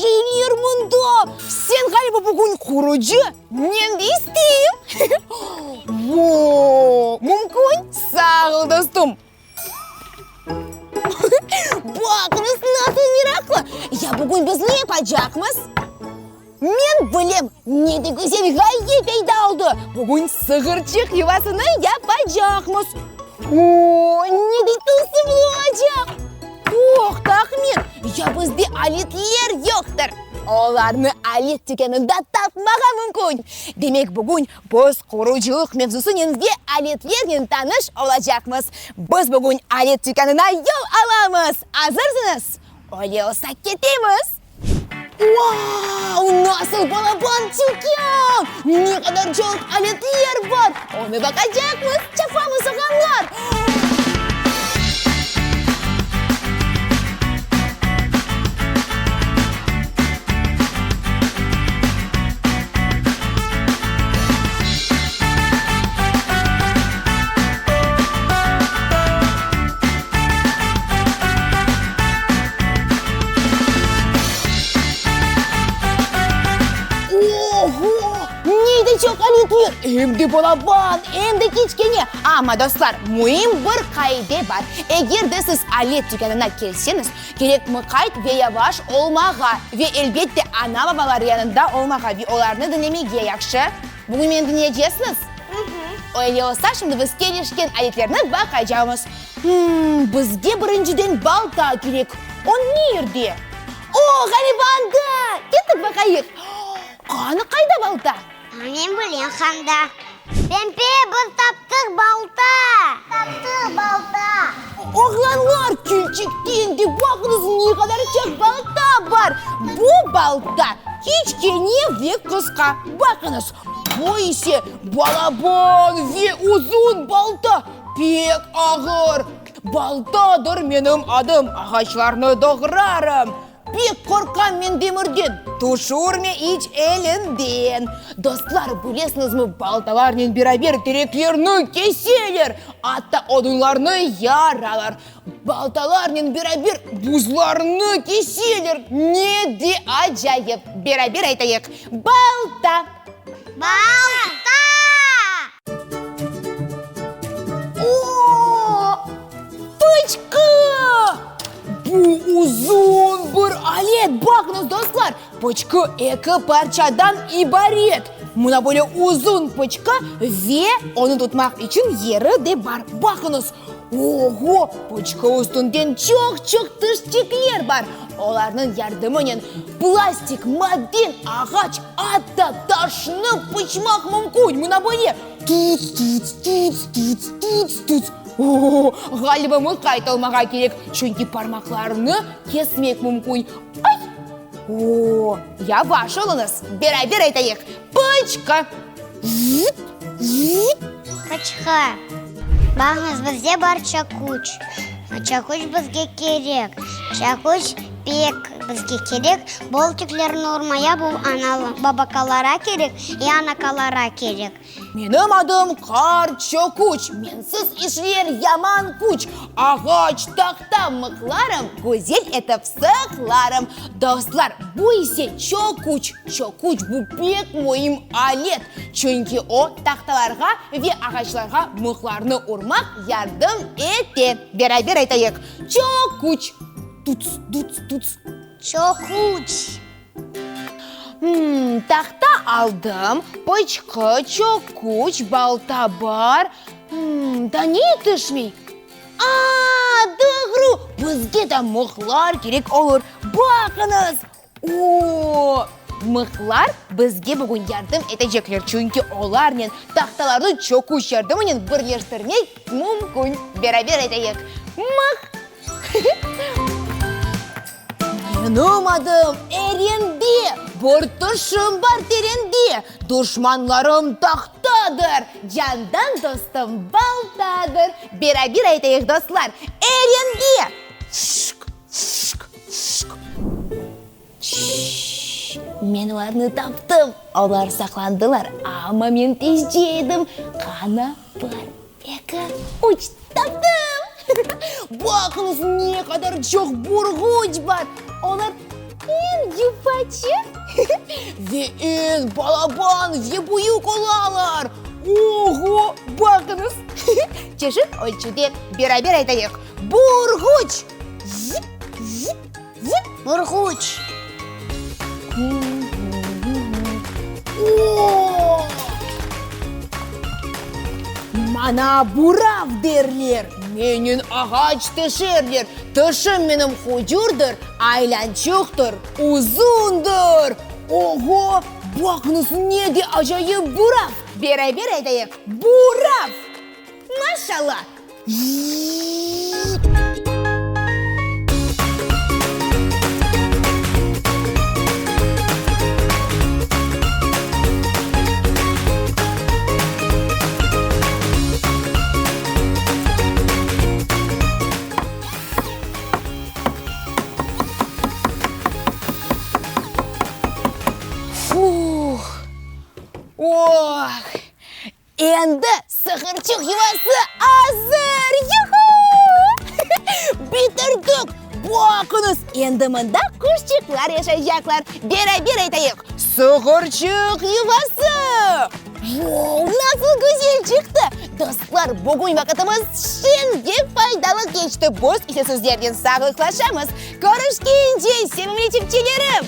şeyler mında! Sen, ğaliba, bugün qurucı, men de isteyim. Vo, mümkün? Sağ ol, dostum. Baqıñız, nasıl meraqlı! Ya bugün biz ne yapacaqmız? Men bilem, ne de güzel ğaye peyda oldı! Bugün sığırçıq yuvasını yapacaqmız. O, ne de tılsımlı olacaq! Toqta, Ahmet, ya bizde aletler yoqtır. Olarnı alet tükânında tapmağa mümkün. Demek, bugün biz qurucılıq mevzusınen ve aletlernen tanış olacaqmız. Biz bugün alet tükânına yol alamız. Azırsıñız? Öyle olsa, ketemiz! Vau, nasıl balaban tükân! Ne qadar çoq aletler bar! Onı baqacaqmız, çapamız, oğlanlar! Oho! Ne de çoq aletler, em de balaban, em de kiçkene! Amma, dostlar, müim bir qaide bar, eger de siz alet tükânına kelseñiz, kerek mıqayt ve yavaş olmağa ve, elbette, ana-babalar yanında olmağa ve olarnı diñlemege yahşı. Bugün meni diñleycesiñiz? Öyle olsa, şimdi biz kelişken aletlerni baqacamız. Hımm, bizge birinciden balta kerek. O nerde? O, ğaliba anda! Kettik baqayıq. Qanı, qayda balta? Men bilem, qanda. Pempe, biz taptıq balta! Taptıq balta! Oğlanlar, kerçekten de, baqıñız, ne qadar çoq balta bar! Bu balta kiçkene ve qısqa. Baqıñız, bu ise balaban ve uzun balta. Pek ağır. Baltadır menim adım, ağaçlarnı doğrarım. Pek qorqam men demirden, tüşürme iç elinden. Dostlar, bilesiñizmi, baltalarnen beraber tereklerni keseler, atta odunlarnı yaralar. Baltalarnen beraber buzlarnı keseler. Ne de acayip! Beraber aytayıq, Balta! Balta! O, pıçqı! Bu uzun bir alet, baqıñız, dostlar, pıçqı eki parçadan ibaret. Mına böyle uzun pıçqı ve onı tutmaq içün yeri de bar. Baqıñız, oğo, pıçqı üstünden çoq-çoq tişçikler bar. Olarnıñ yardımınen plastik, maden, ağaç, atta taşnı pıçmaq mümkün. Mına böyle, tuts-tuts-tuts-tuts-tuts-tuts. O-o-o, ğaliba mıqayt olmağa kerek, çünki parmaqlarnı kesmek mümkün. Ay! O-o-o, yavaş oluñız, beraber aytayıq, pıçqı! Vut, vut. Pıçqı. Baqıñız, bizde bar çakuç. Çakuç bizge kerek. Çakuç pek bizge kerek. Boltiklerni urmaya bu ana, babakalara kerek i anakalara kerek. Menim adım Qart Çöküç, mensiz işler yaman küç. Ağaç, tahta mıqlarım, güzel etip sıqlarım. Dostlar, bu ise çöküç. Çöküç, bu pek müim alet, çünki o, tahtalarğa ve ağaçlarğa mıqlarnı urmaq yardım ete. Beraber aytayıq, Çöküç! Tuts, tuts, tuts. Çöküç! Hımm, tahta aldım, pıçqı, çöküç, balta bar. Hımm, daa ne yetişmey? A-a, doğru, bizge de mıqlar kerek olur. Baqıñız! O-o, mıqlar bizge bugün yardım etecekler, çünki olarnen tahtalarnı çöküç yardımınen birleştirmek mümkün. Beraber aytayıq, Mıq! Menim adım Erende, bir tüşüm bar terende, Duşmanlarım tahtadır, candan dostum baltadır. Beraber aytayıq, dostlar, Erende! Şşk, şşk, şşk. Şşş! Men olarnı taptım, olar saqlandılar, amma men tezce edim. Qana, bir, eki, üç, taptım! Baqıñız, ne qadar çoq burğuç bar! Olar. Eñ yuvaçıq ve eñ balaban ve büyük olalar. Oğo, baqıñız! Çeşit ölçüde beraber aytayıq, Burğuç! Zip, zip, zip! Burğuç! O! Maña burav derler, menen ağaç teşerler, Tişim menim hucurdır, aylançıqtır, uzundır. Oğo, baqıñız ne de acayip burav! Beraber aytayıq, Burav! Maşallah! Fuh! Oh! Endi sığırçıq yuvası azır! Yuhu! Bitirdik! Baqıñız, endi mında quşçıqlar yaşaycaqlar. Beraber aytayıq, Sığırçıq yuvası! Vau, nasıl güzel çıqtı! Dostlar, bugün vaqıtımız şeñ ve faydalı keçti. Biz ise sizlernen sağlıqlaşamız. Körüşkence, sevimli çipçelerim!